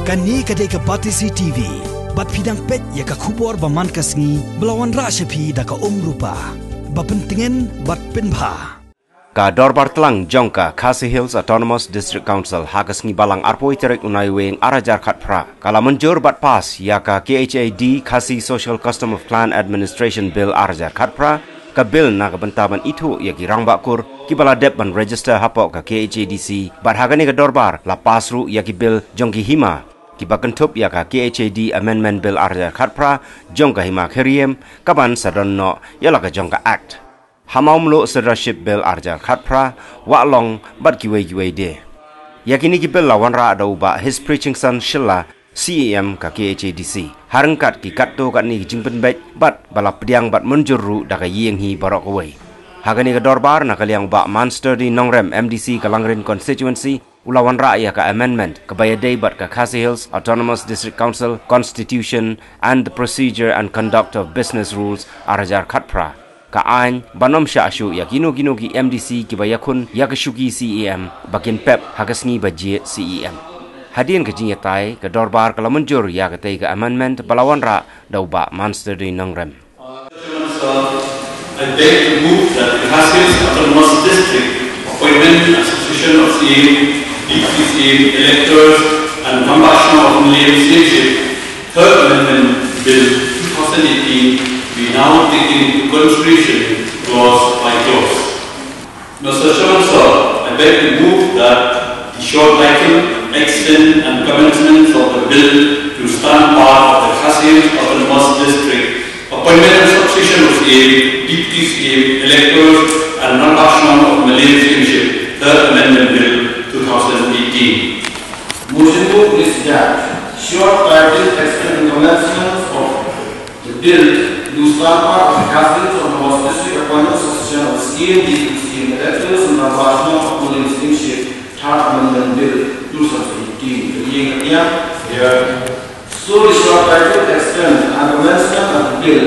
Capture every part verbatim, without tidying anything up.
Kane ka dei ka Batesi T V. Bad phi dang peit ïa ka khubor ba man ka sngi ba la wanrah sha phi da ka Umrupa. Ba pyntngen bad pynbha. Ka dorbar tlang jong ka Khasi Hills Autonomous District Council ha ka sngi Balang arphew tarik u Naiwieng ar hajar khatphra ka la mynjur bad pass ïa ka K H A D, Khasi Social Custom of Clan Administration Bill ar hajar khatphra, ka bill na ka bynta ban ithuh ïa ki rangbah kur kiba la dep ban register hapoh ka K H A D C, bad ha kane ka dorbar la pass ruh ïa ki bill jong ki hima kiba kynthup ïa ka K H A D Amendment Bill ar hajar khatphra jong ka hima Khyriem, kaban sa don noh ïa la ka jong ka Act. Ha Mawmluh Suidarship Bill ar hajar khatphra, Wahlong bad kiwei kiwei de. Ïa kine ki bill la wanrah da u Bah Hispri Chingsan Shylla, C E M ka K H A D C, ha ryngkat ki katto katne ki jingpynbeit bad ba la pdiang bad mynjur ruh da ka ïing hi baroh kawei. Ha kane ka dorbar na ka liang u Bah Mansturdy Nongrem, M D C ka Langrin Constituency, u la wanrah ïa ka amendment kaba ïadei bad ka Khasi Hills Autonomous District Council Constitution and the Procedure and Conduct of Business Rules ar hajar khatphra, ka aiñ ban ym shah shuh ïa kino kino ki M D C kiba ïakhun ïa ka shuki C E M ba kin pep ha ka sngi ba jied C E M. Hadien ka jingïatai, ka dorbar ka la mynjur ïa katei ka amendment ba la wanrah da u Bah Mansturdy Nongrem. Sir, I beg to move that the Khasi Hills Autonomous District Appointment and Succession of C E M, Deputy C E M, Electors and Rangbah Shnong of Mylliem C E M-ship, Third Amendment Bill two thousand eighteen be now taken into consideration clause by clause. Mister Chairman, sir, I beg to move that the short title, Extent and Commencements of the Bill to Stand Part of the Khasi Hills Autonomous District, Appointment and Succession of C E M, Deputy C E M, Electors and Rangbah Shnong of Mylliem C E M-ship, Third Amendment Bill two thousand eighteen. Motion move is that short title, Extent and Commencements of the Bill to Stand Part of the Khasi Hills Autonomous District, Appointment and Succession of C E M, Deputy C E M, Electors and Rangbah Shnong of Mylliem C E M-ship, Third Amendment Bill two thousand eighteen. Ïa, ïa. So the short title, Extent and Commencement of the Bill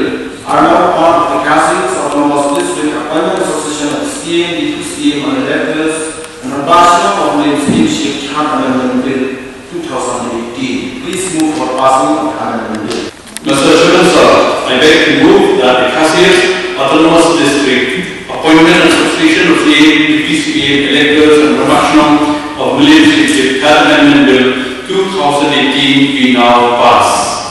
are now part of the Khasi Hills Autonomous District, Appointment and Succession of C E M, Deputy C E M and Electors and Rangbah Shnong of Mylliem C E M-ship, Third Amendment Bill two thousand eighteen. Please move for passing of the amendment bill. Mister Chairman, sir, I beg to move that the Khasi Hills Autonomous District Appointment and Succession of C E M, Deputy C E M, Electors and Rangbah Shnong of Mylliem C E M-ship, Third Amendment Bill two thousand eighteen be now passed.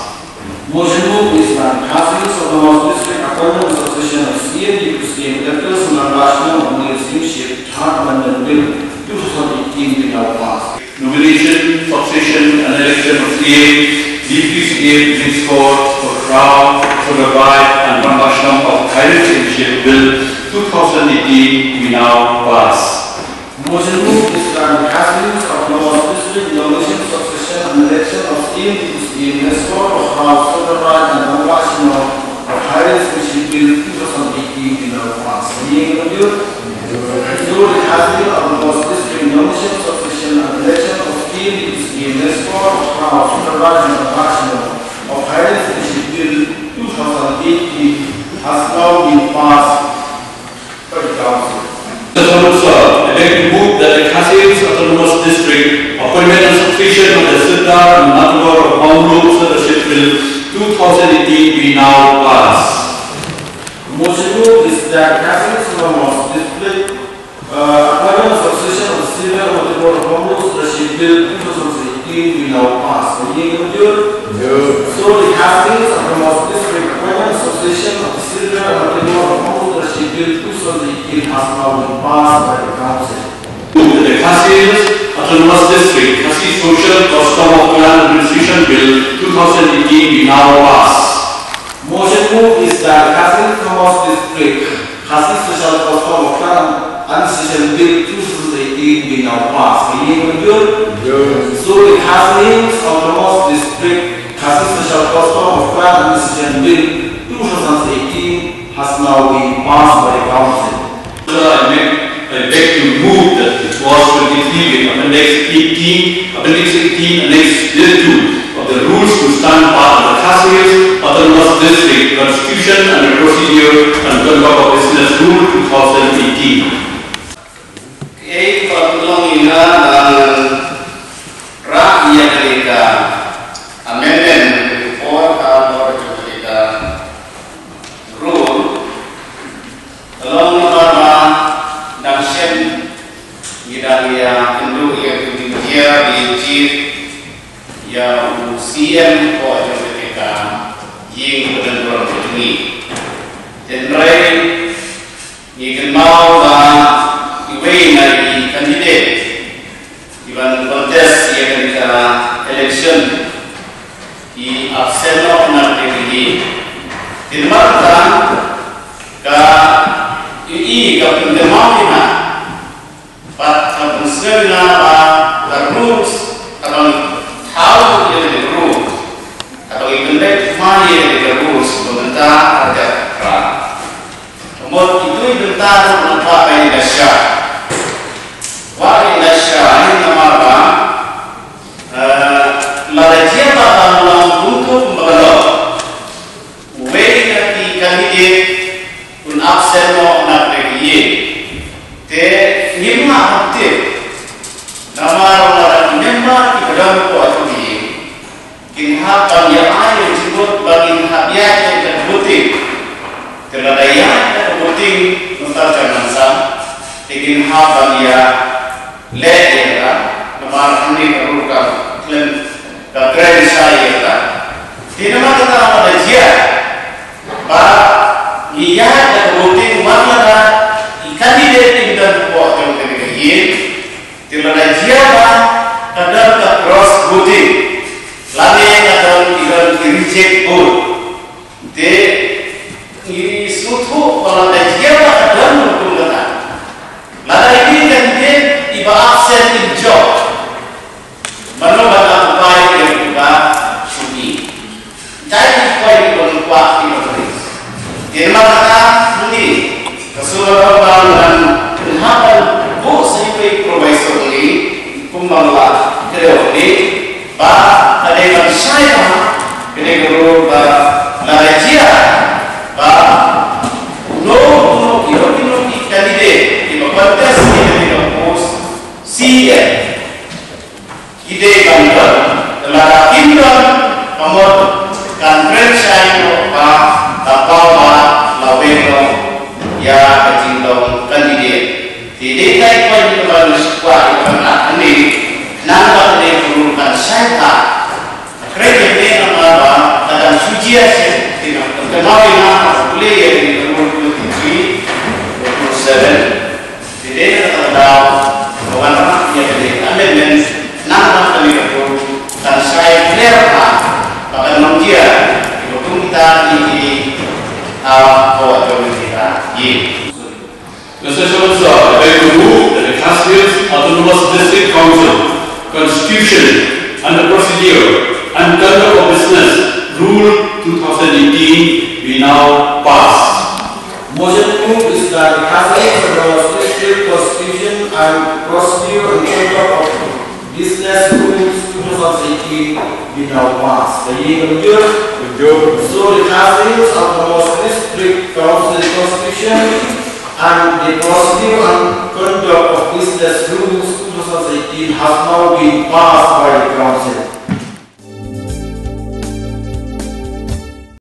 Motion move is that Khasi Hills Autonomous District Appointment and Succession of C E M, Deputy C E M, Electors and Rangbah Shnong of Mylliem C E M-ship, Third Amendment Bill two thousand eighteen be now passed. Nomination, succession and election of C E M, Deputy C E M, Minister of Crown, Soderbai and Rangbah Shnong of Khairil C E M-ship Bill two thousand eighteen be now passed. Motion move is that Khasi Hills Autonomous District Nomination, Succession and Election of C E M, Deputy C E M, Minister of Crown, Soderbai and Rangbah Shnong of Khairil C E M-ship Bill two thousand eighteen be now passed. Ïa ka mut, so the Khasi Hills Autonomous District Nomination, Succession and Election of C E M, Deputy C E M, Minister of Crown, Soderbai and Rangbah Shnong of Khairil C E M-ship Bill two thousand eighteen has now been passed. Mister Chairman, sir, I beg to move that the Khasi Hills Autonomous District Appointment and Succession of the Sirkar and Nathugor of Mawmluh Suidarship Bill two thousand eighteen be now passed. Motion move is that Khasi Hills Autonomous District, uh, Appointment and Succession of the Sirkar and Nathugor of Mawmluh Suidarship Bill two thousand eighteen be now passed. Ïa ka mut, so the Khasi Hills Autonomous District Appointment and Succession of the Sirkar and Nathugor of Mawmluh Suidarship Bill two thousand eighteen has now been passed by the Council. Move that the Khasi Hills Autonomous District Khasi Social Custom of Clan Administration Bill two thousand eighteen be now passed. Motion move is that Khasi Hills Autonomous District Khasi Social Custom of Clan Administration Bill two thousand eighteen be now passed. Ïa ka mut, so the Khasi Hills Autonomous District Khasi Social Custom of Clan Administration Bill two thousand eighteen has now been passed by the Council. Sir, I make, I beg to move that the clause twenty-three with Appendix eighteen, Appendix eighteen, Annex two of the Rules to Stand Part of the Khasi Hills Autonomous District Constitution and the Procedure and Conduct of Business Rule two thousand eighteen. Kaei kaba pynlong ïa nga, eh, rah ïa Ka amendment report ka por ka rule. Ka long namar ba dang shen ngi dang ïa kynduh ïa ka jingïa ba ïa jied ïa u C M hapoh jong ka ïing ka don jong ngi. Hynrei ngi kynmaw ba iwei na i candidate i ban contest ïa kane ka election i absent noh na kane ka ïing. Te namar kata ka ïohi ka pynkynmaw ïa nga bad ka pynsngew ïa nga ba ka rules ka ban thaw ïa kane ka rules, ka ban pyndep ma ïa kane ka rules ba mynta ka dep ka. Ka mut itu i bynta ruh na ka ba ïa nga sha. Wa ïa nga sha ïa namar ba eh, lada jia ba ka long kumto kumba ka long. Uwei na ki candidate un absent noh na ka ïing. Te ngim lah ban tip namar lada ki member kiba don hapoh ka ïing kin hap ban ïa ai ïa ka jingmut ba kin hap ïaid ïa ka voting. Te lada ïaid ïa ka voting mynta ka nang sam te kin hap ban ïa leh ïa ka, namar hangne ka ruh ka khlem ka kren shai ïa ka. Te namar kata lada jia ba ngi ïaid ïa ka voting wat lada i candidate im don hapoh jong kane ka ïing. Te lada jia ba ka don ka cross voting lane ka don ki don ki reject vote. Te ngi sngewthuh ba lada jia ba ka don kum kata, lada ine i candidate iba absent im jop, mano ba la buhai ïa uba shuki. Dei ki point kiba ngi kwah ki ba ngi. Te namar kata ngi ka sngewbha ba ngan pynhap ban buh sa iwei i proviso ngi kumba nga la kdew ngi. Ba ka dei ban shai ba ka dei ka rule ba lada jia ba uno uno kino kino ki candidate kiba contest ïa kane ka post C M ki dei ban don, lada kim don ka mut kan kren shai noh ba ka paw ba la weng noh ïa ka jinglong candidate. Te dei ka i point kaba ngi shu kwah ïa ka ban hangne, khnang ba ka dei ka rule kan shai bha. Khreh ïa kane namar ba ka dang shu jia shen, te nang kynmaw ïa nga ba pule ïa kane ka rule twenty-three, twenty-seven. Te dei na kata ka daw ka wanrah ïa kane ka amendment, khnang ba kane ka rule kan shai clear bha, ba kan long jia ïa kiba kum kita ki, ki, ah, ko wa jong kita ïa. Mister Chairman, sir, I beg to move that the Khasi Hills Autonomous District Council Constitution and the Procedure and Conduct of Business Rule two thousand eighteen be now passed. Motion to move is that the Khasi Hills Autonomous District Constitution and Procedure and Conduct of Business Rules two thousand eighteen be now passed. Ka ïing ka mynjur? Mynjur. So the Khasi Hills Autonomous District Council Constitution and the Procedure and Conduct of Business Rules two thousand eighteen has now been passed by the Council.